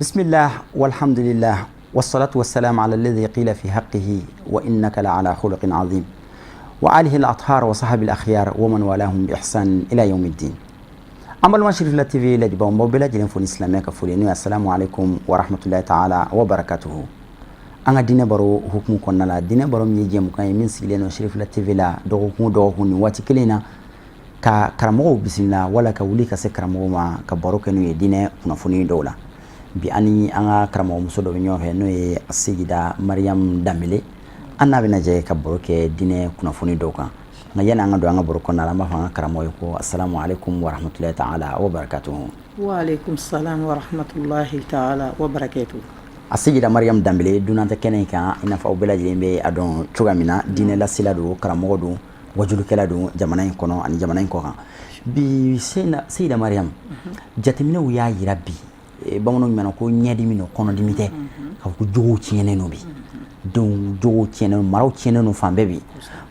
بسم الله والحمد لله والصلاة والسلام على الذي قيل في حقه وإنك لعلى خلق عظيم وآله الأطهار وصحب الأخيار ومن والاهم بإحسان إلى يوم الدين. An balima Cherifila TV lajɛbaaw, n b'aw bɛɛ lajɛlen fo ni silamɛya ka foli n'o ye assalamu alaikum wa rahmatullahi ta'ala wa barakatuhu. An ka diinɛ baro hukumu kɔnɔna la, diinɛ baro min ye jɛmukan ye min sigilen don Cherifila TV la dɔgɔkun o dɔgɔkun nin waati kelen in na, ka karamɔgɔw bisimila wala ka wuli ka se karamɔgɔw ma ka baro kɛ n'u ye diinɛ kunnafoni dɔw la. Bi an ni an ka karamɔgɔmuso dɔ bɛ ɲɔgɔn fɛ, n'o ye Seyida Mariam Danbele. An n'a bɛna jɛ ka baro kɛ diinɛ kunnafoni dɔw kan. Nka yanni an ka don an ka baro kɔnɔna la, an b'a fɔ an ka karamɔgɔ ye ko assalamu alaikum wa rahmatullahi ta'ala wa barakatuhu. Wa alaikum salam wa rahmatullahi ta'ala wa barakatuhu. A Seyida Mariam Danbele, dunan tɛ kɛnɛ in kan, i n'a fɔ aw bɛɛ lajɛlen bɛ a dɔn cogoya min na. Diinɛ lasela don, karamɔgɔ don, wajulikɛla don jamana in kɔnɔ ani jamana in kɔ kan. Bi, Seyida Mariam, jateminɛw y'a yira bi, bamananw ɲuman ko ɲɛdimi don, kɔnɔdimi tɛ, k'a fɔ ko jogow tiɲɛnen don bi. Donc jogow tiɲɛnen don, maraw tiɲɛnen don fan bɛɛ. Bi,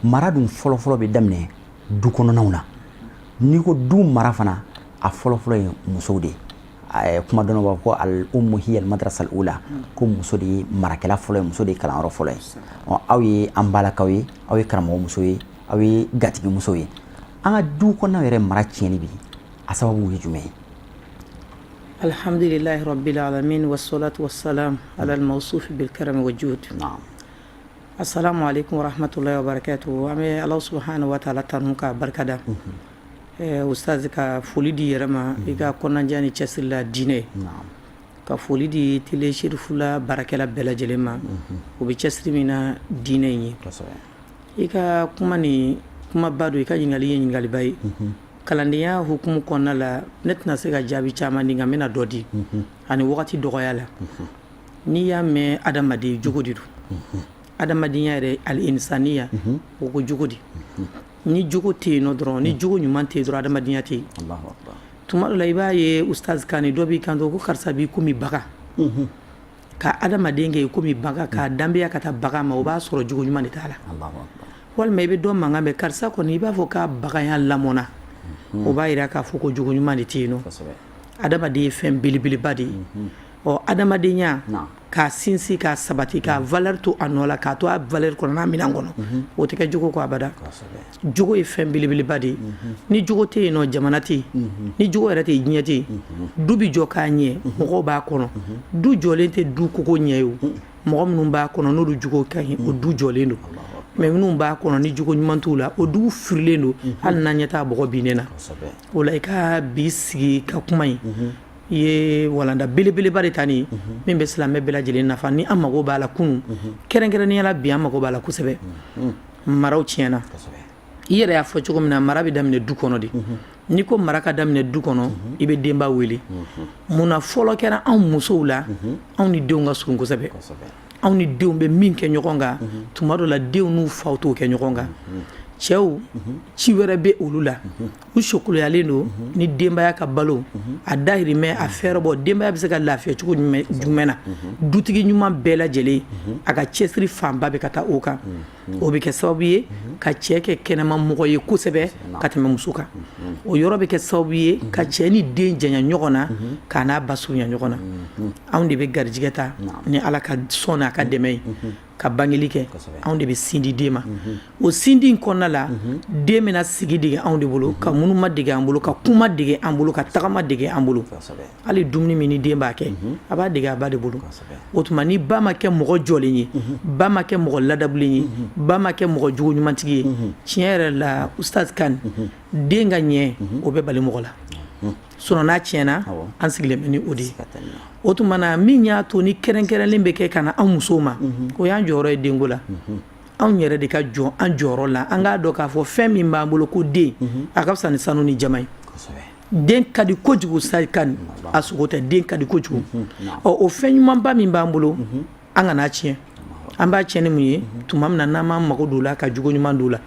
mara dun fɔlɔfɔlɔ bɛ daminɛ du kɔnɔnaw na. N'i ko du mara fana, a fɔlɔfɔlɔ ye musow de ye. Kuma dɔn b'a ko al ummu hiya al madrasa al ula, ko muso de ye marakɛla fɔlɔ ye, muso de ye kalanyɔrɔ fɔlɔ ye. Ɔ, aw ye an balakaw ye, aw ye karamɔgɔ muso ye, aw ye gatigi muso ye. An ka du kɔnɔnaw yɛrɛ mara tiɲɛni bi, a sababu ye jumɛn ye? Alhamdulillahi rabbil alamin wassalatu wassalam ala al-mawsuf bil karam wa jud. Assalamu alaikum wa rahmatullahi wa barakatuh. An bɛ Ala subhanahu wa ta'ala tanu k'a barikada. Ustaz, ka foli di yɛrɛ ma i ka kɔnɔnajɛ ni cɛsiri la diinɛ. Ka foli di télé Cherifila baarakɛla bɛɛ lajɛlen ma. O bɛ cɛsiri min na diinɛ in ye. I ka kuma ni kumaba don, i ka ɲininkali ye ɲininkaliba ye. Kalandenya hukumu kɔnɔna la, ne tɛna se ka jaabi caman di, nka n bɛna dɔ di ani wagati dɔgɔya la. N'i y'a mɛn adamaden, jogo de don. Adamadenya yɛrɛ, al-insaniya, o ko jogo de. Ni jogo tɛ yen nɔ dɔrɔn, ni jogo ɲuman tɛ yen dɔrɔn, adamadenya tɛ yen. Tuma dɔ la, i b'a ye, ustaz Kani, dɔ b'i kanto ko karisa b'i komi bagan. Ka adamaden kɛ komi bagan, k'a danbeya ka taa bagan ma, o b'a sɔrɔ jogo ɲuman de t'a la. Walima i bɛ dɔ mankan mɛn, karisa kɔni, i b'a fɔ k'a baganya lamɔna, o b'a yira k'a fɔ ko jogo ɲuman de tɛ yen nɔ. Adamaden ye fɛn belebeleba de ye. Ɔ, adamadenya, k'a sinsin, k'a sabati, k'a valeur to a nɔ la, k'a to a valeur kɔnɔ n'a minɛn kɔnɔ, o tɛ kɛ jogo kɔ abada. Jogo ye fɛn belebeleba de ye. Ni jogo tɛ yen nɔ, jamana tɛ yen. Ni jogo yɛrɛ tɛ yen, diɲɛ tɛ yen. Du bɛ jɔ k'a ɲɛ, mɔgɔw b'a kɔnɔ. Du jɔlen tɛ du koko ɲɛ ye o. Mɔgɔ minnu b'a kɔnɔ, n'olu jogo ka ɲi, o du jɔlen don. Mais minnu b'a kɔnɔ, ni jogo ɲuman t'u la, o du firilen don, hali n'an ɲɛ t'a bɔgɔ binnen na. O la, i ka bi sigi ka kuma in, i ye walanda belebeleba de ta nin min bɛ silamɛ bɛɛ lajɛlen nafa ni an mago b'a la kunun, kɛrɛnkɛrɛnnenya la bi, an mago b'a la kosɛbɛ. Maraw tiɲɛna. I yɛrɛ y'a fɔ cogo min na, mara bɛ daminɛ du kɔnɔ de. N'i ko mara ka daminɛ du kɔnɔ, i bɛ denba wele. Munna fɔlɔ kɛra anw musow la? Anw ni denw ka surun kosɛbɛ. Anw ni denw bɛ min kɛ ɲɔgɔn kan, tuma dɔ la denw n'u faw t'o kɛ ɲɔgɔn kan. Cɛw, ci wɛrɛ bɛ olu la, u sokoloyalen don ni denbaya ka balo a dahirimɛ, a fɛɛrɛ bɔ. Denbaya bɛ se ka lafiya cogo jumɛn na? Dutigi ɲuman bɛɛ lajɛlen, a ka cɛsiri fanba bɛ ka taa o kan. O bɛ kɛ sababu ye ka cɛ kɛ kɛnɛma mɔgɔ ye kosɛbɛ ka tɛmɛ muso kan. O yɔrɔ bɛ kɛ sababu ye ka cɛ ni den janya ɲɔgɔn na, k'a n'a ba surunya ɲɔgɔn na. Anw de bɛ garijɛgɛ ta ni Ala ka sɔn n'a ka dɛmɛ ye ka bangeli kɛ. Anw de bɛ sin di den ma. O sindi in kɔnɔna la, den bɛna sigi dege anw de bolo, ka munuma dege an bolo, ka kuma dege an bolo, ka tagama dege an bolo. Hali dumuni min ni den b'a kɛ, a b'a dege a ba de bolo. O tuma, ni ba ma kɛ mɔgɔ jɔlen ye, ba ma kɛ mɔgɔ ladabulen ye, ba ma kɛ mɔgɔ jogo ɲumantigi ye, tiɲɛ yɛrɛ la, ustaz Kani, den ka ɲɛ, o bɛ bali mɔgɔ la. Sinon n'a tiɲɛna, an sigilen bɛ ni o de ye. O tuma na, min y'a to ni kɛrɛnkɛrɛnlen bɛ kɛ ka na anw musow ma, o y'an jɔyɔrɔ ye denko la. Anw yɛrɛ de ka jɔ an jɔyɔrɔ la. An k'a dɔn k'a fɔ fɛn min b'an bolo ko den, a ka fisa ni sanu ni jama ye. Den ka di kojugu, sa kan a sogo tɛ, den ka di kojugu. Ɔ, o fɛn ɲumanba min b'an bolo, an kana tiɲɛ. An b'a tiɲɛ ni mun ye? Tuma min na n'an m'an mago don o la, ka jogo ɲuman don o la.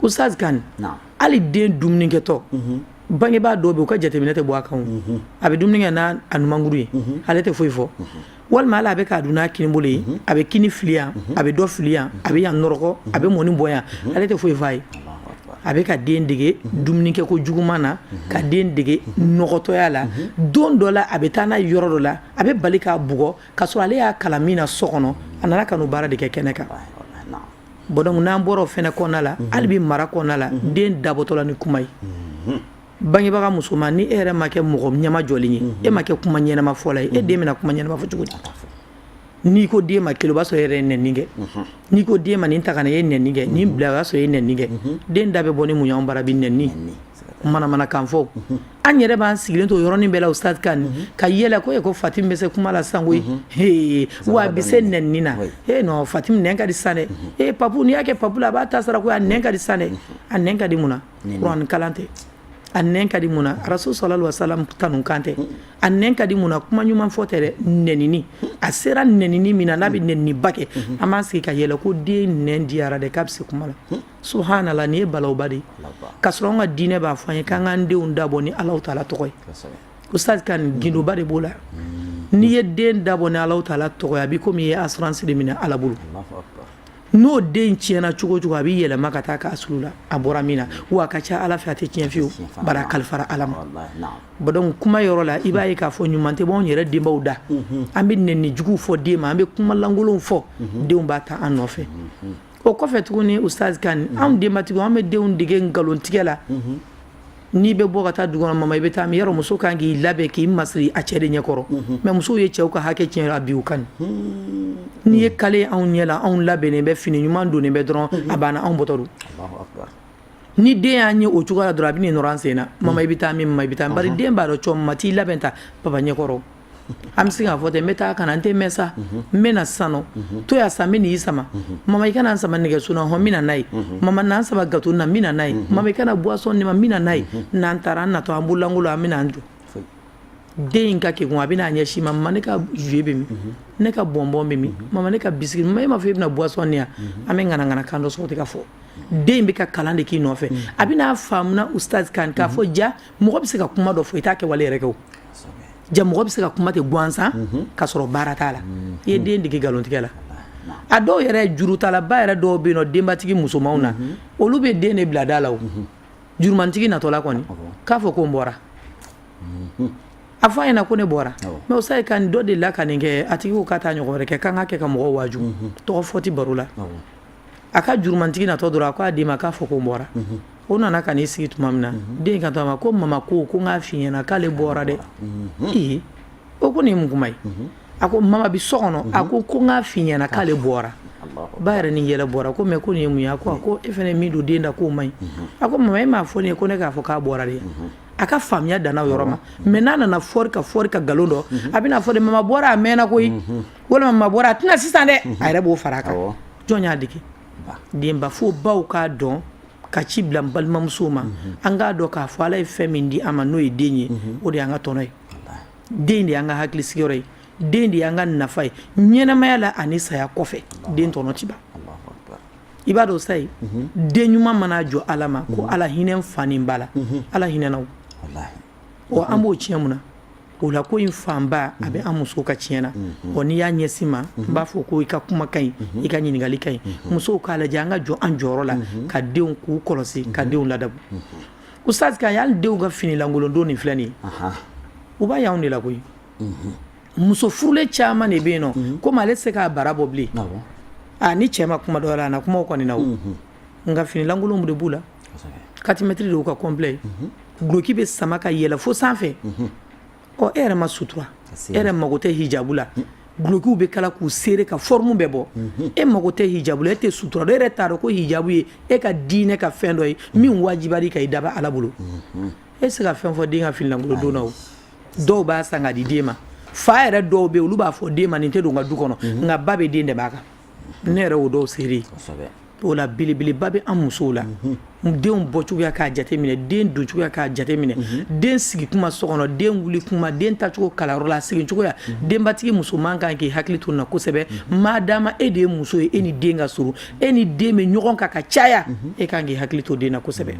Ustaz Kani, hali den dumunikɛtɔ, bangebaa dɔw bɛ, u ka jateminɛ tɛ bɔ a kan. A bɛ dumuni kɛ n'a a numankuru ye, ale tɛ foyi fɔ. Walima hali a bɛ k'a dun n'a kinibolo ye, a bɛ kini fili yan, a bɛ dɔ fili yan, a bɛ yan nɔrɔkɔ, a bɛ mɔni bɔ yan, ale tɛ foyi f'a ye. A bɛ ka den dege dumunikɛ ko juguman na, ka den dege nɔgɔtɔya la. Don dɔ la, a bɛ taa n'a ye yɔrɔ dɔ la, a bɛ bali k'a bugɔ, ka sɔrɔ ale y'a kalan min na so kɔnɔ, a nana ka n'o baara de kɛ kɛnɛ kan. Bon, donc n'an bɔra o fɛnɛ kɔnɔna la, hali bi mara kɔnɔna la, den dabɔtɔla ni kuma ye, bangebaga musoman, ni e yɛrɛ ma kɛ mɔgɔ ɲɛmajɔlen ye, e ma kɛ kuma ɲɛnama fɔla ye, e den bɛna kuma ɲɛnama fɔ cogo di? N'i ko den ma kelen, o b'a sɔrɔ e yɛrɛ ye nɛni kɛ. N'i ko den ma nin ta ka na, e ye nɛni kɛ. Nin bila, o y'a sɔrɔ e ye nɛni kɛ. Den da bɛ bɔ ni mun y'anw bara bi? Nɛni, manamanakan fɔ. An yɛrɛ b'an sigilen to yɔrɔnin bɛɛ la, Ustaz Kane, ka yɛlɛ ko e ko Fatim bɛ se kuma la sisan koyi, wa a bɛ se nɛni na. E non, Fatim nɛn ka di sisan dɛ. E papu, n'i y'a kɛ papu la, a b'a ta sara koyi. A nɛn ka di sisan dɛ. A nɛn ka di mun na? Kuranɛ kalan tɛ. A nɛn ka di mun na? Rasul sallallahu alaihi wasallam tanu kan tɛ. A nɛn ka di mun na? Kuma ɲuman fɔ tɛ dɛ, nɛnini. A sera nɛnini min na, n'a bɛ nɛniniba kɛ, an b'an sigi ka yɛlɛ ko den nɛn diyara dɛ, k'a bɛ se kuma la. Subhanallah, nin ye balawuba de ye, k'a sɔrɔ an ka diinɛ b'a fɔ an ye k'an k'an denw dabɔ ni Alahu taala tɔgɔ ye. Ustaz Kane, gindoba de b'o la. N'i ye den dabɔ ni Alahu taala tɔgɔ ye, a b'i komi i ye assurance de minɛ Ala bolo. N'o den tiɲɛna cogo cogo, a bɛ yɛlɛma ka taa k'a sulu la a bɔra min na. Wa a ka ca Ala fɛ, a tɛ tiɲɛ fiyewu, bari a kalifara Ala ma. Bon, donc kuma yɔrɔ la, i b'a ye k'a fɔ ɲuman tɛ bɔ anw yɛrɛ denbaw da. An bɛ nɛni juguw fɔ den ma, an bɛ kuma lankolonw fɔ, denw b'a ta an nɔfɛ. O kɔfɛ tuguni, Ustaz Kane, anw denbatigiw, an bɛ denw dege nkalontigɛ la. N'i bɛ bɔ ka taa du kɔnɔ, mama, i bɛ taa min? Yɔrɔ muso kan k'i labɛn k'i masiri a cɛ de ɲɛkɔrɔ, mais musow ye cɛw ka hakɛ tiɲɛ a bi u kan. N'i ye kale anw ɲɛ la, anw labɛnnen bɛ, fini ɲuman donnen bɛ dɔrɔn, a banna, anw bɔtɔ don. Ni den y'an ye o cogoya la dɔrɔn, a bɛ n'i nɔrɔ an sen na: mama, i bɛ taa min? Mama, i bɛ taa? Bari den b'a dɔn cɔ mama t'i labɛn ta papa ɲɛkɔrɔ. An bɛ se k'a fɔ ten: n bɛ taa ka na, n tɛ mɛn sa, n bɛ na sisan nɔ, to yan sa, n bɛ n'i sama. Mama, i kana n sama nɛgɛso na. Hɔn, n bɛ na n'a ye. Mama, na n sama gâteau na, n bɛ na n'a ye. Mama, i kana boisson di ma, n bɛ na n'a ye. N'an taara, an natɔ, an bololankolon, an bɛ na an jɔ. Den in ka kekun, a bɛ n'a ɲɛsin ma: mama, ne ka jouet bɛ min? Ne ka bonbon bɛ min? Mama, ne ka biscuit? Mama, e m'a fɔ e bɛna boisson di yan? An bɛ ŋanaŋanakan dɔ sɔrɔ, o tɛ ka fɔ. Den bɛ ka kalan de k'i nɔfɛ. A bɛ n'a faamuna, Ustaz Kane, k'a fɔ ja mɔgɔ bɛ se ka kuma dɔ fɔ, i t'a kɛ wale yɛrɛ kɛ. O ja mɔgɔ bɛ se ka kuma tɛ gansan ka sɔrɔ baara t'a la. I ye den dege nkalontigɛ la. A dɔw yɛrɛ, jurutalaba yɛrɛ dɔw bɛ yen nɔ, denbatigi musomanw na, olu bɛ den de bila da la. O jurumantigi natɔla kɔni k'a fɔ ko n bɔra, a fɔ a ɲɛna ko ne bɔra. Mais o sa ka dɔ de la ka nin kɛ, a tigi ko k'a taa ɲɔgɔn wɛrɛ kɛ, k'an ka kɛ ka mɔgɔw waaju, tɔgɔ fɔ ti baro la. A ka jurumantigi natɔ dɔrɔn, a ko a den ma k'a fɔ ko n bɔra. O nana ka n'i sigi tuma min na, den ka to a ma ko mama ko n k'a f'i ɲɛna k'ale bɔra dɛ. Ee, o ko nin ye mun kuma ye? A ko mama bi so kɔnɔ, a ko n k'a f'i ɲɛna k'ale bɔra. Ba yɛrɛ ni yɛlɛ bɔra ko mais ko nin ye mun ye? A ko e fana min don den da, k'o man ɲi. A ko mama, e m'a fɔ ne ye ko ne k'a fɔ k'a bɔra de. A ka faamuya danna o yɔrɔ ma. Mais n'a nana fɔri ka fɔri ka nkalon dɔ, a bɛna fɔ de mama bɔra a mɛnna koyi, walima mama bɔra a tɛna sisan dɛ. A yɛrɛ b'o fara a kan. Jɔn y'a dege? Denba. Fo baw k'a dɔn ka ci bila n balimamusow ma. An k'a dɔn k'a fɔ Ala ye fɛn min di an ma, n'o ye den ye, o de y'an ka tɔnɔ ye. Den de y'an ka hakili sigiyɔrɔ ye, den de y'an ka nafa ye ɲɛnamaya la ani saya kɔfɛ. Den tɔnɔ ti ban. I b'a dɔn sa ye, den ɲuman mana jɔ Ala ma ko Ala hinɛ fa ni ba la, Ala hinɛna o. Ɔ, an b'o tiɲɛ mun na? O la, ko in fanba a bɛ an musow ka tiɲɛ na. Ɔ, n'i y'a ɲɛsin ma, n b'a fɔ ko i ka kuma ka ɲi, i ka ɲininkali ka ɲi. Musow k'a lajɛ, an ka jɔ an jɔyɔrɔ la, ka denw k'u kɔlɔsi, ka denw ladabu. Ustaz Kane, hali denw ka fini lankolon don nin filɛ nin ye, u b'a y'anw de la koyi. Muso furulen caman de bɛ yen nɔ, komi ale tɛ se k'a bara bɔ bilen, a ni cɛ ma kuma dɔ la, a na kumaw kɔni na o, nka fini lankolon de b'u la. 4 mètres de y'u ka complet ye, duloki bɛ sama ka yɛlɛ fo sanfɛ. Ɔ, e yɛrɛ ma sutura, e yɛrɛ mago tɛ hijabu la. Dulokiw bɛ kala k'u seere ka forme bɛɛ bɔ. E mago tɛ hijabu la, e tɛ sutura dɔn, e yɛrɛ t'a dɔn ko hijabu ye e ka diinɛ ka fɛn dɔ ye min wajibiyara ka i daba Ala bolo. E tɛ se ka fɛn fɔ den ka fini lankolon don na. O dɔw b'a san ka di den ma. Fa yɛrɛ dɔw bɛ yen, olu b'a fɔ den ma nin tɛ don n ka du kɔnɔ, nka ba bɛ den dɛmɛ a kan. Ne yɛrɛ y'o dɔw seere ye. O la, belebeleba bɛ an musow la. Denw bɔcogoya k'a jateminɛ, den doncogoya k'a jateminɛ, den sigi kuma so kɔnɔ, den wuli kuma, den tacogo kalanyɔrɔ la, segin cogoya. Denbatigi musoman kan k'i hakili to na kosɛbɛ. Maadama e de ye muso ye, e ni den ka surun, e ni den bɛ ɲɔgɔn kan ka caya, e kan k'i hakili to den na kosɛbɛ.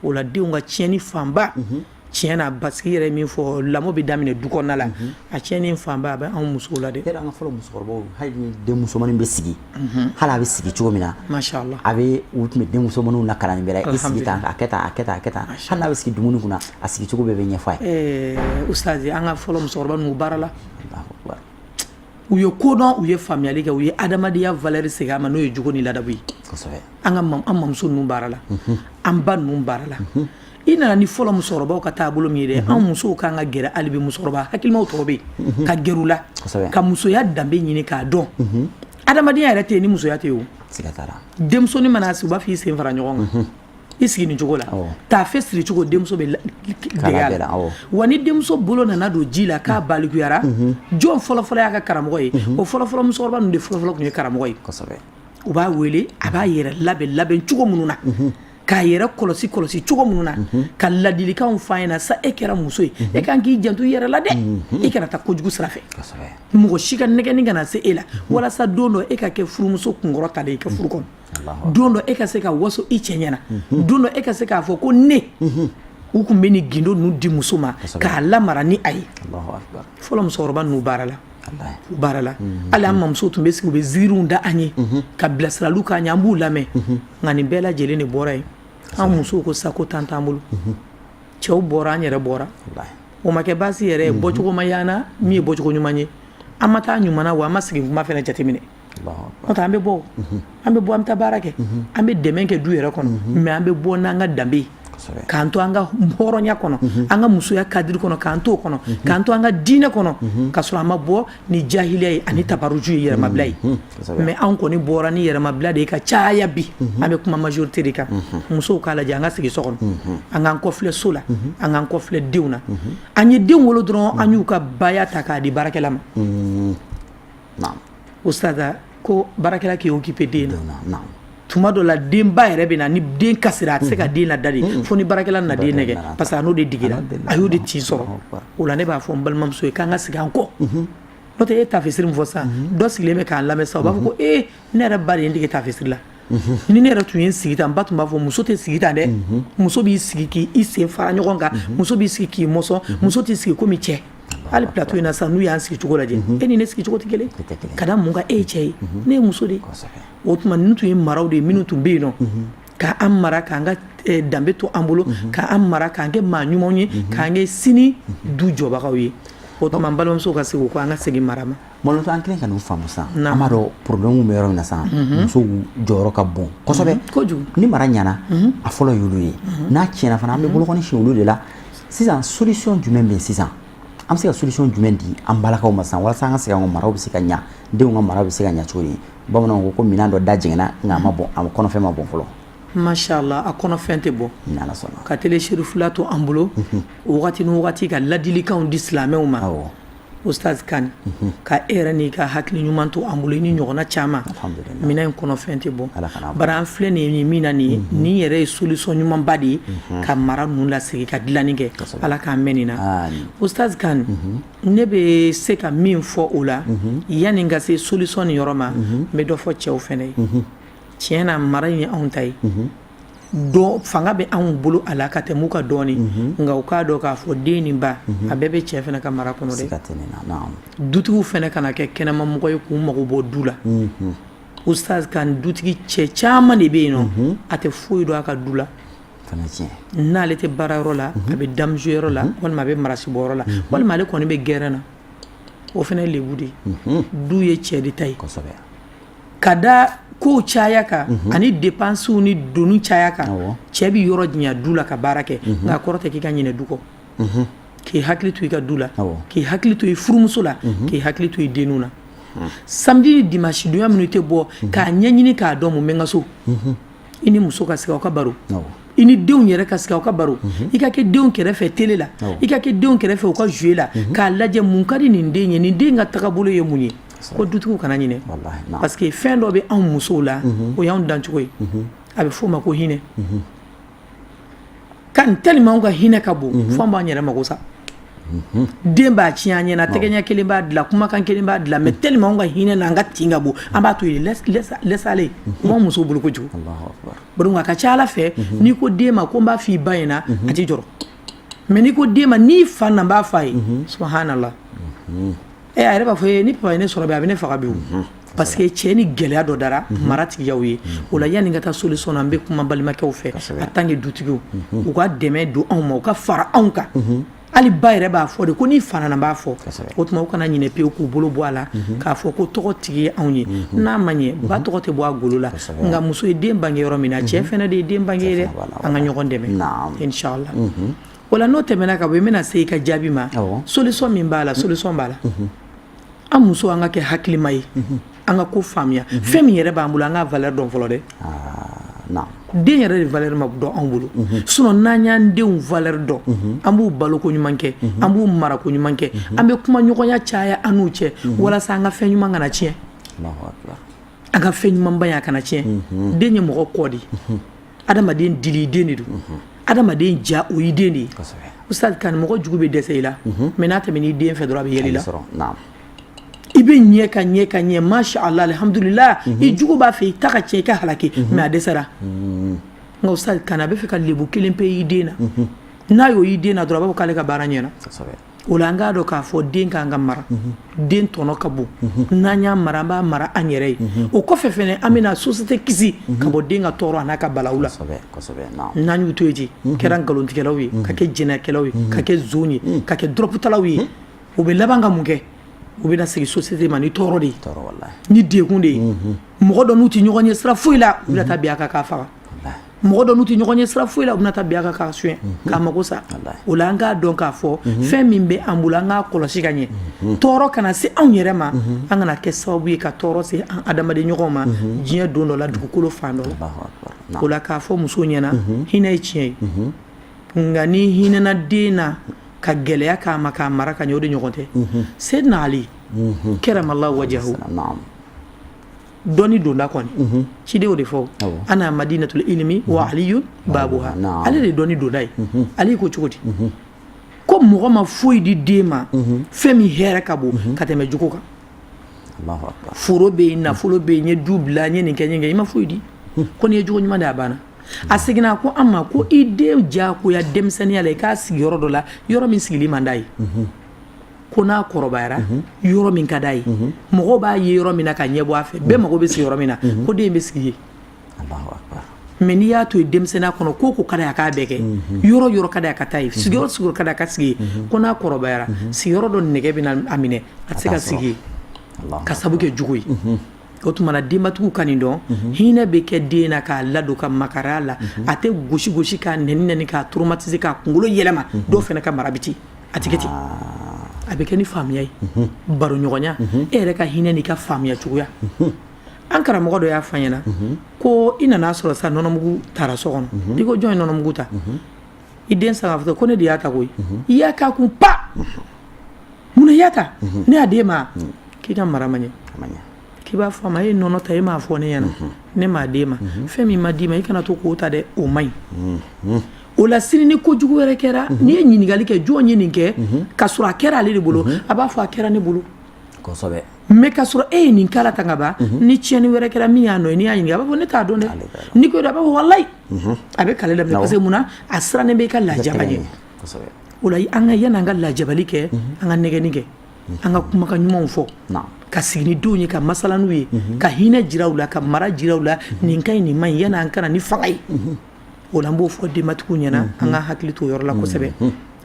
O la, denw ka tiɲɛni fanba Tiɲɛ na, parce que i yɛrɛ ye min fɔ, lamɔ bɛ daminɛ du kɔnɔna la. A tiɲɛni fanba a bɛ anw musow la dɛ. Yɛrɛ, an ka fɔlɔ musokɔrɔbaw, hali ni den musomanin bɛ sigi, hali a bɛ sigi cogo min na, Mashallah. a bɛ u tun bɛ den musomaninw lakalan nin bɛɛ la: i sigi tan, a kɛ tan, a kɛ tan, a kɛ tan. Hali n'a bɛ sigi dumuni kunna, a sigi cogo bɛɛ bɛ ɲɛfɔ a ye. Ustazi, an ka fɔlɔ musokɔrɔba ninnu baara la, Allahu akbar. U ye kodɔn, u ye faamuyali kɛ, u ye adamadenya valeur segin a ma, n'o ye jogo ni ladabu ye. An ka an mamuso ninnu baara la, an ba ninnu baara la. I nana ni fɔlɔ musokɔrɔbaw ka taabolo min ye dɛ, an musow kan ka gɛrɛ hali bi musokɔrɔba hakilimaw tɔw bɛ yen, ka gɛrɛ u la, ka musoya danbe ɲini k'a dɔn. Adamadenya yɛrɛ tɛ yen ni musoya tɛ yen o. Siga t'a la. Denmusonin mana sigi, u b'a fɔ i sen fara ɲɔgɔn kan, i sigi nin cogo la, taafe siri cogo, denmuso bɛ dege a la. Wa ni denmuso bolo nana don ji la k'a balikuyara, jɔn fɔlɔfɔlɔ y'a ka karamɔgɔ ye? O fɔlɔfɔlɔ musokɔrɔba ninnu de fɔlɔfɔlɔ tun ye karamɔgɔ ye. U b'a wele, a b'a yɛrɛ labɛn labɛn cogo minnu na, k'a yɛrɛ kɔlɔsi kɔlɔsi cogo minnu na, ka ladilikanw f'a ɲɛna sa: e kɛra muso ye, e kan k'i janto i yɛrɛ la dɛ, i kana taa kojugu sira fɛ, mɔgɔ si ka nɛgɛnni kana se e la, walasa don dɔ e ka kɛ furumuso kunkɔrɔ talen i ka furu kɔnɔ, don dɔ e ka se ka waso i cɛ ɲɛna, don dɔ e ka se k'a fɔ ko ne. U tun bɛ nin gindo ninnu di muso ma k'a lamara ni a ye. Fɔlɔ musokɔrɔba ninnu baara la, u baara la. Hali an mamuso tun bɛ sigi, u bɛ ziiriw da an ye, ka bilasiraliw k'an ye, an b'u lamɛn. Nka nin bɛɛ lajɛlen de bɔra yen. An musow ko sa ko tan t'an bolo, cɛw bɔra, an yɛrɛ bɔra. O ma kɛ baasi yɛrɛ ye, bɔcogo ma y'an na min ye bɔcogo ɲuman ye. An ma taa ɲuman na wa, an ma sigi kuma fana jateminɛ. N'o tɛ, an bɛ bɔ, an bɛ bɔ, an bɛ taa baara kɛ, an bɛ dɛmɛ kɛ du yɛrɛ kɔnɔ, mais an bɛ bɔ n'an ka danbe ye, k'an to an ka hɔrɔnya kɔnɔ, an ka musoya cadre kɔnɔ, k'an to o kɔnɔ, k'an to an ka diinɛ kɔnɔ, ka sɔrɔ an ma bɔ ni jahiliya ye ani tabaruju ye, yɛrɛmabila ye. Mais anw kɔni bɔra ni yɛrɛmabila de ye ka caya bi. An bɛ kuma majorité de kan. Musow k'a lajɛ, an ka sigi so kɔnɔ, an k'an kɔfilɛ so la, an k'an kɔfilɛ denw na. An ye denw wolo dɔrɔn, an y'u ka baya ta k'a di baarakɛla ma. Ustaz, ko baarakɛla k'i occupé den na. Tuma dɔ la, denba yɛrɛ bɛ na ni den kasira, a tɛ se ka den lada de fo ni baarakɛla nana den nɛgɛ, parce que a n'o de digira, a y'o de tin sɔrɔ o la. Ne b'a fɔ n balimamuso ye k'an ka segin an kɔ. N'o tɛ, e tafesiri min fɔ sisan, dɔ sigilen bɛ k'an lamɛn sisan, o b'a fɔ ko ee, ne yɛrɛ ba de ye n dege tafesiri la. Ni ne yɛrɛ tun ye n sigi tan, n ba tun b'a fɔ muso tɛ sigi tan dɛ, muso b'i sigi k'i sen fara ɲɔgɔn kan, muso b'i sigi k'i mɔsɔn, muso t'i sigi komi cɛ. Hali plateau in na sisan, n'u y'an sigi cogo lajɛ, e ni ne sigi cogo tɛ kelen. Ka da mun kan? E ye cɛ ye, ne ye muso de ye. O tuma, ninnu tun ye maraw de ye minnu tun bɛ yen nɔ k'an mara, k'an ka danbe to an bolo, k'an mara, k'an kɛ maa ɲumanw ye, k'an kɛ sini du jɔbagaw ye. O tuma, n balimamuso ka segin o kɔ, an ka segin mara ma. Malɔtɔ, an kelen ka nin faamu sisan, an b'a dɔn problème bɛ yɔrɔ min na sisan, musow jɔyɔrɔ ka bon kosɛbɛ. Kojugu. Ni mara ɲɛna, a fɔlɔ y'olu ye. N'a tiɲɛna fana, an bɛ bolokɔni si olu de la. Sisan, solution jumɛn bɛ yen sisan? An bɛ se ka solution jumɛn di an balakaw ma sisan, walasa an ka segin an ka maraw bɛ se ka ɲa, denw ka mara bɛ se ka ɲa cogo di? Bamananw ko ko minɛn dɔ da jɛngɛnna, nka a ma bɔn, a kɔnɔfɛn ma bɔn fɔlɔ. Mashallah, a kɔnɔfɛn tɛ bɔ. Ni Ala sɔnna. Ka télé Cherifula to an bolo wagati ni wagati ka ladilikanw di silamɛw ma. Ustaz Kane, ka e yɛrɛ n'i ka hakili ɲuman to an bolo, i ni ɲɔgɔnna caman. Minɛn in kɔnɔfɛn tɛ bɔ. Bari an filɛ nin ye min na nin ye, nin yɛrɛ ye solution ɲumanba de ye ka mara ninnu lasegin, ka dilanni kɛ. Ala k'an mɛn nin na. Ustaz Kane, ne bɛ se ka min fɔ o la, yanni n ka se solution nin yɔrɔ ma, n bɛ dɔ fɔ cɛw fɛnɛ ye. Tiɲɛ na, mara in ye anw ta ye, dɔn fanga bɛ anw bolo a la ka tɛmɛ u ka dɔɔni. Nka u k'a dɔn k'a fɔ den nin ba, a bɛɛ bɛ cɛ fana ka mara kɔnɔ dɛ. Dutigiw fana kana kɛ kɛnɛmamɔgɔ ye k'u mago bɔ du la. Ustaz Kane, dutigi cɛ caman de bɛ yen nɔ, a tɛ foyi dɔn a ka du la. N'ale tɛ baarayɔrɔ la, a bɛ damuyɔrɔ la, walima a bɛ marasibɔyɔrɔ la, walima ale kɔni bɛ gɛrɛn na, o fana ye lebu de ye. Du ye cɛ de ta ye. Ka da kow caya kan ani dépenses ni doni caya kan, cɛ bɛ yɔrɔ janya du la ka baara kɛ. Nka a kɔrɔ tɛ k'i ka ɲinɛ du kɔ, k'i hakili to i ka du la, k'i hakili to i furumuso la, k'i hakili to i denninw na. Samedi ni dimanche donya minnu tɛ bɔ, k'a ɲɛɲini k'a dɔn mun bɛ n ka so. I ni muso ka sigi, aw ka baro, i ni denw yɛrɛ ka sigi, aw ka baro, i ka kɛ denw kɛrɛfɛ télé la, i ka kɛ denw kɛrɛfɛ u ka jouer la, k'a lajɛ mun ka di nin den ye, nin den ka tagabolo ye mun ye. Ko dutigiw kana ɲinɛ, parce que fɛn dɔ bɛ anw musow la, o y'anw dancogo ye, a bɛ f'o ma ko hinɛ. Kan tellement anw ka hinɛ ka bon, fo an b'an yɛrɛ mago sa. Den b'a tiɲɛ an ɲɛna, tɛgɛ ɲɛ kelen b'a dilan, kumakan kelen b'a dilan, mais tellement anw ka hinɛ n'an ka tin ka bon, an b'a to yen, laisse aller. O b'anw musow bolo kojugu. Donc a ka ca Ala fɛ, n'i ko den ma ko n b'a f'i ba ɲɛna, a t'i jɔrɔ. Mais n'i ko den ma n'i fa na n b'a f'a ye, subhanallah, ɛ, a yɛrɛ b'a fɔ ni papa ye ne sɔrɔ bi, a bɛ ne faga bi o, parce que cɛ ni gɛlɛya dɔ dara mara tigiyaw ye. O la, yanni n ka taa solution na, n bɛ kuma balimakɛw fɛ en tant que dutigiw, u ka dɛmɛ don anw ma, u ka fara anw kan. Hali ba yɛrɛ b'a fɔ de ko n'i fa nana, n b'a fɔ. O tuma u kana ɲinɛ pewu k'u bolo bɔ a la k'a fɔ ko tɔgɔ tigi ye anw ye. N'a ma ɲɛ, ba tɔgɔ tɛ bɔ a golo la, nka muso ye den bange yɔrɔ min na, cɛ fɛnɛ de ye den bange ye dɛ. An ka ɲɔgɔn dɛmɛ, inshallah. O la, n'o tɛmɛna ka bɔ yen, n bɛna se i ka jaabi ma. Solution min b'a la, solution b'a la. An muso, an ka kɛ hakilima ye, an ka ko faamuya. Fɛn min yɛrɛ b'an bolo, an ka valeur dɔn fɔlɔ dɛ. Den yɛrɛ de valeur ma dɔn anw bolo. Sinon n'an y'an denw valeur dɔn, an b'u baloko ɲuman kɛ, an b'u marako ɲuman kɛ, an bɛ kuma ɲɔgɔnya caya an n'u cɛ, walasa an ka fɛn ɲuman kana tiɲɛ, an ka fɛn ɲumanba ye a kana tiɲɛ. Den ye mɔgɔ kɔ de, adamaden dili den de don, adamaden ja o y'i den de ye. Ustaz Kane, mɔgɔ jugu bɛ dɛsɛ i la, mais n'a tɛmɛn'i den fɛ dɔrɔn, a bɛ yɛlɛ i la. I bɛ ɲɛ ka ɲɛ ka ɲɛ, masha Allah, alhamdulillah. I jugu b'a fɛ i ta ka tiɲɛ, i ka halaki, mais a dɛsɛra. Nka Ustaz Kane, a bɛ fɛ ka lebu kelen pe i den na, n'a y'o y'i den na dɔrɔn, a b'a fɔ k'ale ka baara ɲɛna. O la, an k'a dɔn k'a fɔ den k'an ka mara, den tɔnɔ ka bon. N'an y'a mara, an b'a mara an yɛrɛ ye. O kɔfɛ fɛnɛ, an bɛna société kisi ka bɔ den ka tɔɔrɔ a n'a ka balawu la. N'an y'u to yen ten, kɛra nkalontigɛlaw ye, ka kɛ jɛnɛkɛlaw ye, ka kɛ zon ye, ka kɛ dɔrɔgutalaw ye, u bɛ laban ka mun kɛ? U bɛna segin société ma ni tɔɔrɔ de ye, ni degun de ye. Mɔgɔ dɔ n'u tɛ ɲɔgɔn ye sira foyi la, u bɛna taa bin a kan k'a faga. Mɔgɔ dɔ n'u tɛ ɲɔgɔn ye sira foyi la, u bɛna taa bin a kan k'a suɲɛ, k'a mago sa. O la, an k'a dɔn k'a fɔ fɛn min bɛ an bolo, an k'a kɔlɔsi ka ɲɛ, tɔɔrɔ kana se anw yɛrɛ ma, an kana kɛ sababu ye ka tɔɔrɔ se an adamaden ɲɔgɔn ma diɲɛ don dɔ la, dugukolo fan dɔ la. O la, k'a fɔ muso ɲɛna, hinɛ ye tiɲɛ ye, nka ni hinɛna den na ka gɛlɛya k'a ma k'a mara ka ɲɛ, o de ɲɔgɔn tɛ. Seydina Ali karamallahu wajahu, dɔnni donda kɔni, ciden de fɔ ana madinatul ilmi wa aliyun babuha. Ale de dɔnni donda ye. Ale ko cogo di ko mɔgɔ ma foyi di den ma fɛn min hɛrɛ ka bon ka tɛmɛ jogo kan? Foro bɛ yen, nafolo bɛ yen, n ye du bila, n ye nin kɛ, n ye nin kɛ, i ma foyi di. Ko n'i ye jogo ɲuman di, a banna. A seginna ko an ma ko i den diyagoya denmisɛnninya la, i k'a sigi yɔrɔ dɔ la, yɔrɔ min sigili man d'a ye, ko n'a kɔrɔbayara, yɔrɔ min ka d'a ye, mɔgɔw b'a ye yɔrɔ min na ka ɲɛbɔ a fɛ, bɛɛ mago bɛ sigi yɔrɔ min na, ko den bɛ sigi yen. Mais n'i y'a to yen denmisɛnninya kɔnɔ, ko ko ka d'a ye a k'a bɛɛ kɛ, yɔrɔ yɔrɔ ka d'a ye a ka taa yen, sigiyɔrɔ sigiyɔrɔ ka d'a ye a ka sigi yen, ko n'a kɔrɔbayara, sigiyɔrɔ dɔ nɛgɛ bɛ na a minɛ, a tɛ se ka sigi yen ka sabu kɛ jugu ye. O tuma na, denbatigiw ka nin dɔn, hinɛ bɛ kɛ den na k'a ladon, ka makari a la. A tɛ gosi gosi, k'a nɛni nɛni, k'a traumatiser, k'a kunkolo yɛlɛma. Dɔw fana ka mara bɛ ten, a tɛ kɛ ten, a bɛ kɛ ni faamuya ye, baroɲɔgɔnya, e yɛrɛ ka hinɛ n'i ka faamuya cogoya. An karamɔgɔ dɔ y'a fɔ an ɲɛna ko i nana sɔrɔ sa nɔnɔmugu taara so kɔnɔ, i ko jɔn ye nɔnɔmugu ta? I den sanga fɔ ko ne de y'a ta koyi. I y'a k'a kun pa, munna i y'a ta? Ne y'a d'e ma. K'i ka mara ma ɲɛ. K'i b'a fɔ a ma, e ye nɔnɔ ta, e m'a fɔ ne ɲɛna, ne m'a d'e ma. Fɛn min ma d'i ma, i kana to k'o ta dɛ, o man ɲi. O la, sini ni kojugu wɛrɛ kɛra, n'i ye ɲininkali kɛ jɔn ye nin kɛ, ka sɔrɔ a kɛra ale de bolo, a b'a fɔ a kɛra ne bolo. Mais ka sɔrɔ e ye nin kala tan ka ban, ni tiɲɛni wɛrɛ kɛra min y'a nɔ ye, n'i y'a ɲininka, a b'a fɔ ne t'a dɔn dɛ. N'i ko a b'a fɔ walayi, a bɛ kale daminɛ, parce que munna? A sirannen bɛ i ka lajaba ɲɛ. O la, an ka yanni an ka lajabali kɛ, an ka nɛgɛnni kɛ, an ka kumakan ɲumanw fɔ, ka sigi ni denw ye, ka masala n'u ye, ka hinɛ jira u la, ka mara jira u la, nin ka ɲi, nin man ɲi, yanni an kana ni fanga ye. O la, an b'o fɔ denbatigiw ɲɛna, an ka hakili to o yɔrɔ la kosɛbɛ,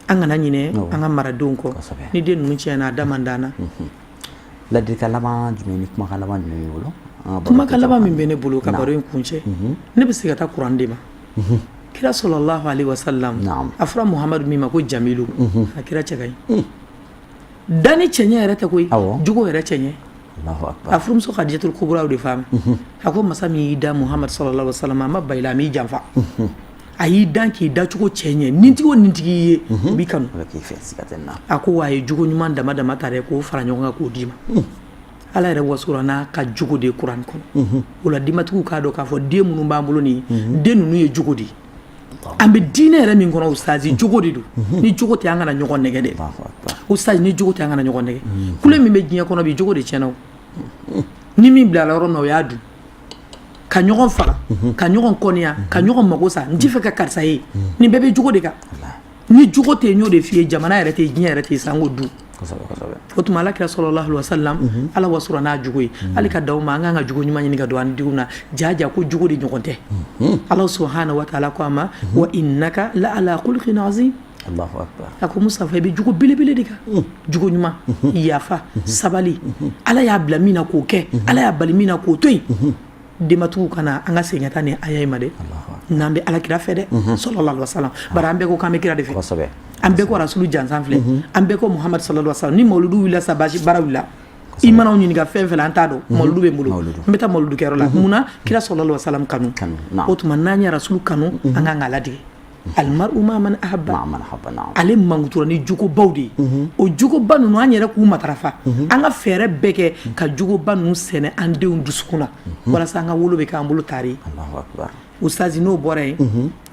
an kana ɲinɛ an ka maradenw kɔ. Ni den ninnu tiɲɛna, a da man d'an na. Ladilikan laban jumɛn ni kumakan laban jumɛn b'i bolo? Kumakan laban min bɛ ne bolo ka baro in kuncɛ, ne bɛ se ka taa kuran de ma. Kira sallallahu alaihi wasallam, a fɔra Muhamadu min ma ko Jamilu, a kira cɛ ka ɲi. Danni cɛɲɛ yɛrɛ tɛ koyi, jogo yɛrɛ cɛɲɛ. A furumuso Khadijatul Kubra de f'a ma, a ko masa min y'i da, Muhamadu sallallahu alaihi wasallam, a ma ba i la, a m'i janfa, a y'i dan k'i dacogo cɛ ɲɛ. Nintigi o nintigi ye, o b'i kanu. A ko wa a ye jogo ɲuman dama dama ta dɛ, k'o fara ɲɔgɔn kan k'o d'i ma. Ala yɛrɛ wasora n'a ka jogo de ye kuran kɔnɔ. O la, denbatigiw k'a dɔn k'a fɔ den minnu b'an bolo nin ye, den ninnu ye jogo de ye. An bɛ diinɛ yɛrɛ min kɔnɔ, ustazi, jogo de don. Ni jogo tɛ, an kana ɲɔgɔn nɛgɛ dɛ. Ustazi, ni jogo tɛ, an kana ɲɔgɔn nɛgɛ. Kule min bɛ diɲɛ kɔnɔ bi, jogo de tiɲɛna o. Ni min bilala yɔrɔ min na, o y'a dun ka ɲɔgɔn faga, ka ɲɔgɔn kɔniya, ka ɲɔgɔn mago sa. N t'i fɛ ka karisa ye, nin bɛɛ bɛ jogo de kan. Ni jogo tɛ yen, n y'o de f'i ye, jamana yɛrɛ tɛ yen, diɲɛ yɛrɛ tɛ yen, sanko du. O tuma ala kira sallallahu alaihi wasallam, ala wasura n'a jogo ye. Hali ka d'aw ma, an k'an ka jogo ɲuman ɲini ka don an denw na. Jaja ko jogo de ɲɔgɔn tɛ. Ala subhanahu wa ta'ala ko a ma: wa innaka la ala khuluqin azim. A ko Mustafa, i bɛ jogo belebele de kan, jogo ɲuman, yafa, sabali. Ala y'a bila min na k'o kɛ, Ala y'a bali min na k'o to yen. Denbatigiw kana an ka segin ka taa nin aya in ma dɛ, n'an bɛ ala kira fɛ dɛ, sallallahu alaihi wasallam. Bari an bɛɛ ko k'an bɛ kira de fɛ, an bɛɛ ko rasulu jansan filɛ, an bɛɛ ko Muhamadu sallallahu alaihi wasallam. Ni mawuludu wulila sa, basi baara wulila. I mana anw ɲininka fɛn fɛn la, an t'a dɔn. Mawuludu bɛ n bolo, n bɛ taa mawuludu kɛyɔrɔ la. Munna? Kira sallallahu alaihi wasallam kanu. O tuma n'an ye rasulu kanu, an kan k'a ladege. Almaru ma man ahabba. Ale mankutura ni jogobaw de ye. O jogoba ninnu, an yɛrɛ k'u matarafa, an ka fɛɛrɛ bɛɛ kɛ ka jogoba ninnu sɛnɛ an denw dusukun na, walasa an ka wolo bɛ k'an bolo tari. Ustazi, n'o bɔra yen,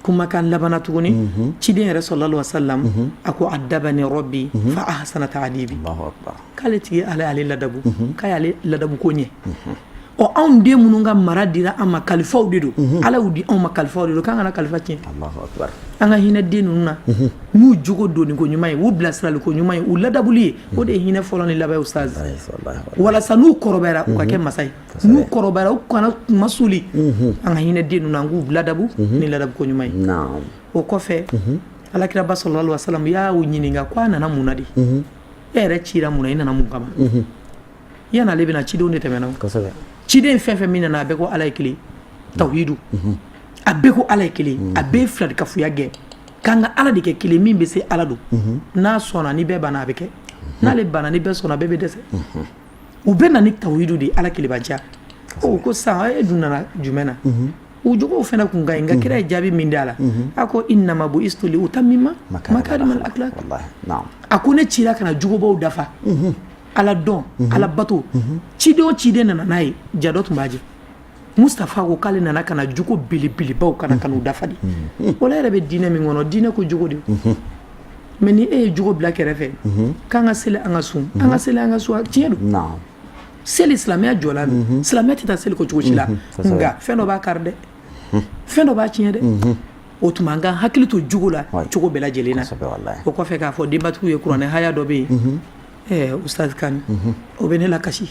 kumakan labanna tuguni, ciden yɛrɛ sallallahu alaihi wasallam, a ko: addabani rabbi fa ahsana ta'dibi. K'ale tigi Ala y'ale ladabu, k'a y'ale ladabu ko ɲɛ. Ɔ, anw den minnu ka mara dira an ma, kalifaw de don, Ala y'u di anw ma, kalifaw de don, k'an kana kalifa tiɲɛ. An ka hinɛ den ninnu na n'u jogo donni ko ɲuman ye, u bilasirali ko ɲuman ye, u ladabuli ye. O de ye hinɛ fɔlɔ ni laban ye, ustaz, walasa n'u kɔrɔbayara, u ka kɛ masa ye. N'u kɔrɔbayara, u kana kuma suli. An ka hinɛ den ninnu na, an k'u ladabu ni ladabu ko ɲuman ye. O kɔfɛ, alakiraba sallallahu alaihi wasallam y'a ɲininka ko a nana mun na de? E yɛrɛ cira mun na? I nana mun kama? Yan'ale bɛna, cidenw de tɛmɛna. Ciden fɛn fɛn min nana, a bɛɛ ko Ala ye kelen, tawhidu. A bɛɛ ko Ala ye kelen, a bɛɛ ye filankafoya gɛn, k'an ka Ala de kɛ kelen. Min bɛ se, Ala don. N'a sɔnna ni bɛɛ banna, a bɛ kɛ. N'ale banna ni bɛɛ sɔnna, bɛɛ bɛ dɛsɛ. U bɛ na ni tawhidu de ye, Ala kelenbanciya. O ko sisan, e dun nana jumɛn na? U jogow fana kun ka ɲi, nka kira ye jaabi min di a la, a ko: innama bu'istu li utammima makarimal akhlaq. A ko ne cira ka na jogobaw dafa, Ala dɔn, Ala bato. Ciden o ciden nana n'a ye, ja dɔ tun b'a jɛ. Mustafa ko k'ale nana ka na jogo belebelebaw ka n'u dafa de. O la yɛrɛ bɛ diinɛ min kɔnɔ, diinɛ ko jogo de. Mais ni e ye jogo bila kɛrɛfɛ, k'an ka seli, an ka sun, an ka seli, an ka sun, tiɲɛ don, seli silamɛya jɔla don, silamɛya tɛ taa seli kɔ cogo si la, nka fɛn dɔ b'a kari dɛ, fɛn dɔ b'a tiɲɛ dɛ. O tuma an ka hakili to jogo la cogo bɛɛ lajɛlen na. O kɔfɛ, k'a fɔ denbatigiw ye, kuranɛ haya dɔ bɛ yen, ustaz Kani, o bɛ ne lakasi.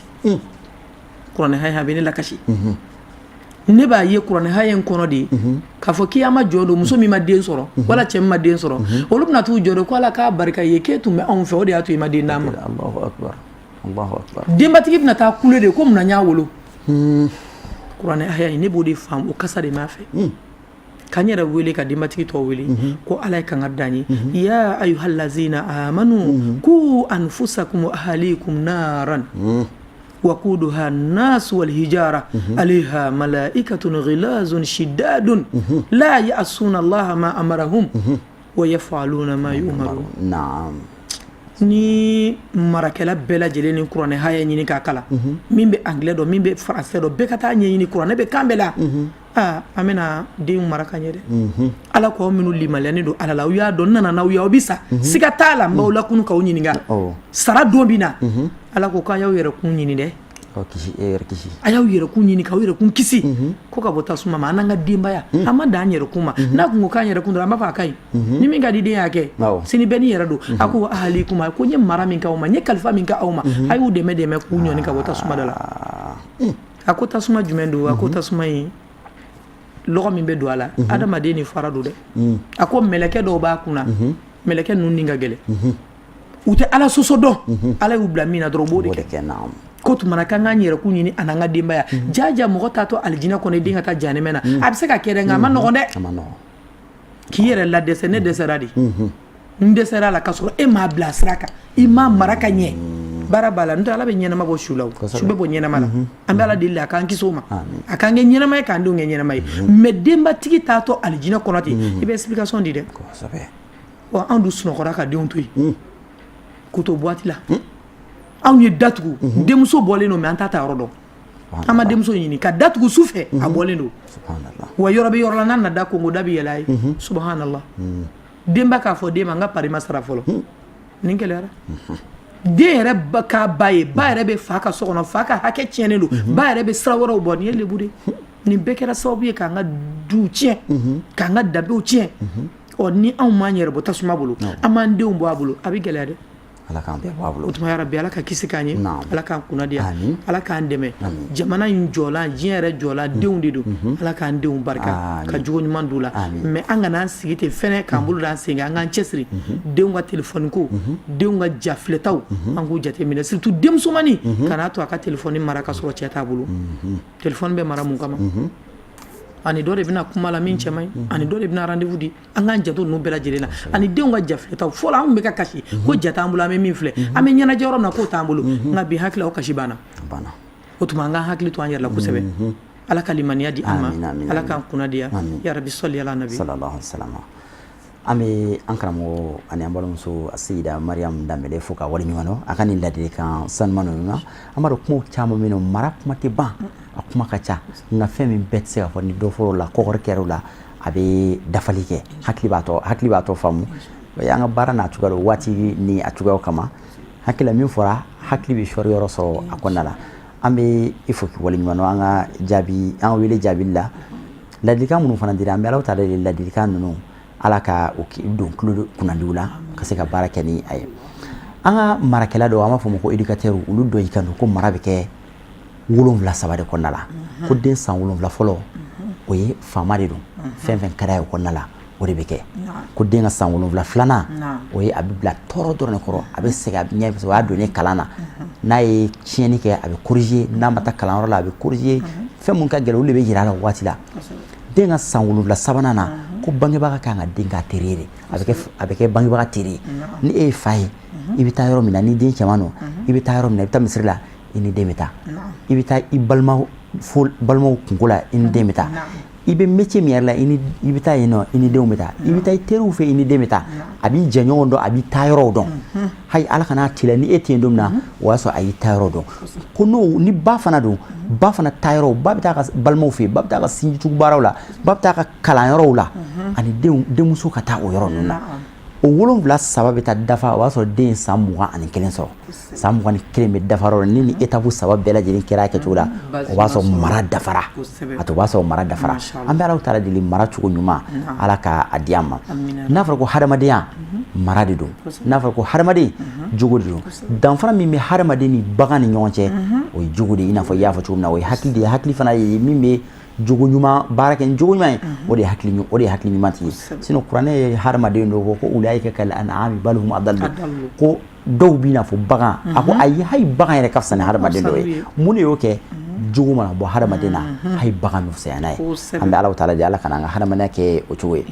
Kuranɛ haya bɛ ne lakasi. Ne b'a ye kuranɛ haya in kɔnɔ de k'a fɔ kiyama jɔ don, muso min ma den sɔrɔ wala cɛ min ma den sɔrɔ, olu bɛna t'u jɔ de ko Ala k'a barika ye, k'e tun bɛ anw fɛ, o de y'a to i ma den d'an ma. Denbatigi bɛna taa kule de ko mun na n y'a wolo. Kuranɛ haya in, ne b'o de faamu, o kasa de m'a fɛ ka n yɛrɛ wele, ka denbatigi tɔw wele ko Ala ye kangari d'an ye: ya ayuhallazina amanu ku anfusakum wa ahlikum naran waquduha an-nas wal hijara alayha malaikatun ghilazun shiddadun la ya'suna Allaha ma amarahum wa yaf'aluna ma yu'marun. Ni marakɛla bɛɛ lajɛlen ni kuranɛ haya ɲini k'a kalan, min bɛ anglais dɔn, min bɛ français dɔn, bɛɛ ka taa ɲɛɲini, kuranɛ bɛ kan bɛɛ la. Aa, an bɛna denw mara ka ɲɛ dɛ. Ala ko aw minnu limaliyalen don Ala la, aw y'a dɔn n nana n'aw ye, aw bɛ sa, siga t'a la, n b'aw lakunu k'aw ɲininka sara don bɛ na. Ala ko k'a y'aw yɛrɛ kun ɲini dɛ, a y'aw yɛrɛkun ɲini k'aw yɛrɛkun kisi ko ka bɔ tasuma ma, an n'an ka denbaya. An ma dan an yɛrɛkun ma. N'a kun ko k'an yɛrɛkun dɔrɔn, an b'a fɔ a ka ɲi, ni min ka di den y'a kɛ, sini bɛɛ n'i yɛrɛ don. A ko ahalikum, ko n ye mara min k'aw ma, n ye kalifa min k'aw ma, a y'u dɛmɛ dɛmɛ k'u ɲɔni ka bɔ tasuma da la. A ko tasuma jumɛn don? A ko tasuma in, lɔgɔ min bɛ don a la, adamaden ni fara don dɛ. A ko mɛlɛkɛ dɔw b'a kunna, mɛlɛkɛ ninnu ni ka gɛlɛn, u tɛ Ala sɔsɔ dɔn, Ala y'u bila min na dɔrɔn, u b'o de kɛ. Ko tuma k'an k'an yɛrɛkun ɲini a n'an ka denbaya. Jaja, mɔgɔ t'a to alijinɛ kɔnɔ i den ka taa jahanɛmɛ na. A bɛ se ka kɛ dɛ, nka a ma nɔgɔn dɛ, k'i yɛrɛ la dɛsɛ. Ne dɛsɛra de, n dɛsɛra la, k'a sɔrɔ e m'a bila sira kan, i m'a mara ka ɲɛ. Baara b'a la, n'o tɛ Ala bɛ ɲɛnama bɔ su la, su bɛ bɔ ɲɛnama la. An bɛ Ala deli a k'an kisi o ma, a k'an kɛ ɲɛnama ye, k'an denw kɛ ɲɛnama ye. Mais denbatigi t'a to alijinɛ kɔnɔ ten, i bɛ explication di dɛ. Wa anw dun sunɔgɔra ka denw to yen k'u to boîte la. Anw ye datugu, denmuso bɔlen don, mais an t'a ta yɔrɔ dɔn. An ma denmuso ɲini ka datugu su fɛ, a bɔlen don. Wa yɔrɔ bɛ yɔrɔ la, n'a na da kongo da bɛ yɛlɛ a ye. Subhanallah, denba k'a fɔ den ma n ka pari ma sara fɔlɔ, nin gɛlɛyara. Den yɛrɛ ba k'a ba ye, ba yɛrɛ bɛ fa ka so kɔnɔ, fa ka hakɛ tiɲɛnen don, ba yɛrɛ bɛ sira wɛrɛw bɔ. Nin ye lebu de. Nin bɛɛ kɛra sababu ye k'an ka duw tiɲɛ, k'an ka danbew tiɲɛ. Ɔ, ni anw m'an yɛrɛ bɔ tasuma bolo, an m'an denw bɔ a bolo, a bɛ gɛlɛya dɛ. Ala k'an bɛɛ bɔ a bolo. O tuma, yarabi, Ala ka kisi k'an ye. Ala k'an kunna diya. Amin. Ala k'an dɛmɛ. Amin. Jamana in jɔlan, diɲɛ yɛrɛ jɔlan, denw de don. Ala k'an denw barika Amin. ka jogo ɲuman d'u la. Amin. Mais an kana an sigi ten fɛnɛ k'an bolo d'an sen kan. An k'an cɛsiri. Denw ka telefɔni ko, denw ka ja filɛtaw, an k'u jateminɛ, surtout denmusomanin kan'a to a ka telefɔni mara ka sɔrɔ cɛ t'a bolo. Telefɔni bɛ mara mun kama? Ani dɔ de bɛna kuma la min cɛ man ɲi, ani dɔ de bɛna rendez-vous di. An k'an janto ninnu bɛɛ lajɛlen na, ani denw ka ja filɛtaw. Fɔlɔ, an tun bɛ ka kasi ko ja t'an bolo, an bɛ min filɛ, an bɛ ɲɛnajɛ yɔrɔ min na, k'o t'an bolo. Nka bi, hakili la, o kasi banna. A banna. O tuma, an k'an hakili to an yɛrɛ la kosɛbɛ. Ala ka limaniya di an ma. Amin, amin, Ala amin. k'an kunna diya. Amin. Ya rabi, sɔli ala nabi. Sallallahu alaihi wasallam. An bɛ an karamɔgɔ ani an balimamuso Seyida Mariam Danbele fo ka waleɲuman dɔn a ka nin ladilikan sanuman ninnu na. An b'a dɔn kumaw caman bɛ yen nɔ, mara kuma tɛ ban, a kuma ka ca, nka fɛn min bɛɛ tɛ se ka fɔ, ni dɔ fɔr'o la, kɔkɔri kɛr'o la, a bɛ dafali kɛ. Hakili b'a tɔ faamu. An ka baara n'a cogoya don, waati ni a cogoyaw kama. Hakili la, min fɔra, hakili bɛ sɔri yɔrɔ sɔrɔ a kɔnɔna la. An bɛ i fo k'i waleɲuman dɔn an ka jaabi, an ka wele jaabili la. Ladilikan minnu fana dira, an bɛ Ala ta de ladilikan ninnu, Ala ka o don tulo kunnadiw la ka se ka baara kɛ ni a ye. An ka marakɛla dɔw, an b'a fɔ o ma ko éducateur, olu dɔ y'i kan don ko mara bɛ kɛ 7 3 de kɔnɔna la. Ko den san 7 fɔlɔ, o ye faama de don, fɛn fɛn ka d'a ye o kɔnɔna la, o de bɛ kɛ. Ko den ka san 7 filanan, o ye a bɛ bila tɔɔrɔ dɔrɔn de kɔrɔ, a bɛ sɛgɛn, a bɛ ɲɛ, o y'a donnen kalan na. N'a ye tiɲɛni kɛ, a bɛ corriger. N'a ma taa kalanyɔrɔ la, a bɛ corriger. Fɛn mun ka gɛlɛn, olu de bɛ yira a la o waati la. Den ka san 7 sabanan na, ko bangebaga kan ka den k'a teri ye de, a bɛ kɛ bangebaga teri ye. Ni e ye fa ye, i bɛ taa yɔrɔ min na, ni den cɛman don, i bɛ taa yɔrɔ min na, i bɛ taa misiri la, i ni den bɛ taa. I bɛ taa i balima fo balimaw kunko la, i ni den bɛ taa. I bɛ métier min yɛrɛ la, i ni i bɛ taa yen nɔ, i ni denw bɛ taa. I bɛ taa i teriw fɛ, i ni den bɛ taa. A b'i jɛɲɔgɔn dɔn, a b'i taa yɔrɔw dɔn. Hayi, Ala kana tile ni e tɛ yen don min na, o y'a sɔrɔ a y'i taa yɔrɔ dɔn. Ko n'o ni ba fana don, ba fana taa yɔrɔ, ba bɛ taa ka balimaw fɛ yen, ba bɛ taa ka sinjitugu baaraw la, ba bɛ taa ka kalanyɔrɔw la, ani denw denmuso ka taa o yɔrɔ ninnu na. O 7 3 bɛ taa dafa, o b'a sɔrɔ den ye san 21 sɔrɔ. San 21 bɛ dafa yɔrɔ ni étape saba bɛɛ lajɛlen kɛra a kɛcogo la, o b'a sɔrɔ mara dafara. A to o b'a sɔrɔ mara dafara. An bɛ Ala taala deli, mara cogo ɲuman, Ala ka a di an ma. N'a fɔra ko hadamadenya, mara de don. N'a fɔra ko hadamaden, jogo de don. Danfara min bɛ hadamaden ni bagan ni ɲɔgɔn cɛ, o ye jogo de ye. I n'a fɔ i y'a fɔ cogo min na, o ye hakili de ye. Hakili fana ye min bɛ jogo ɲuman baara kɛ ni jogo ɲuman ye, o de ye hakili ɲuman tigi ye. Sinon, kuranɛ ye hadamaden dɔw ko ko ulaika kal an'ami bal hum adallu, ko dɔw b'i n'a fɔ bagan. A ko ayi, hali bagan yɛrɛ ka fisa ni hadamaden dɔ ye. Mun de y'o kɛ? Jogo mana bɔ hadamaden na, hali bagan bɛ fisaya n'a ye. An bɛ Ala taala deli, Ala kana an ka hadamadenya kɛ o cogo ye.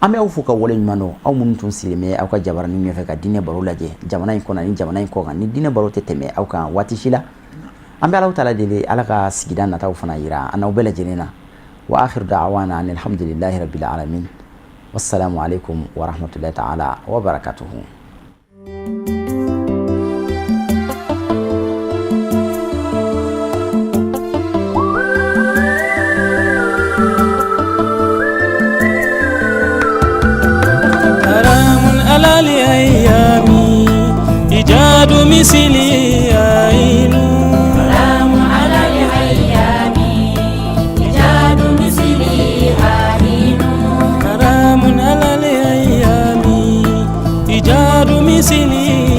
An bɛ aw fo ka wale ɲuman dɔn, aw minnu tun sigilen bɛ aw ka jabaranin ɲɛfɛ ka diinɛ baro lajɛ jamana in kɔnɔ ani jamana in kɔ kan. Ni diinɛ baro tɛ tɛmɛ aw kan waati si la. An bɛ Ala taala deli, Ala ka sigida nataw fana yira an n'aw bɛɛ lajɛlen na. Wa akhiru da'wana anil hamdulillahi rabbil alamin. Wassalamu alaikum wa rahmatullahi ta'ala wa barakatuhu. حرام على الأيام إيجاد مثلي عين. حرام على الأيام إيجاد مثلها حين. حرام على الأيام إيجاد مثلي.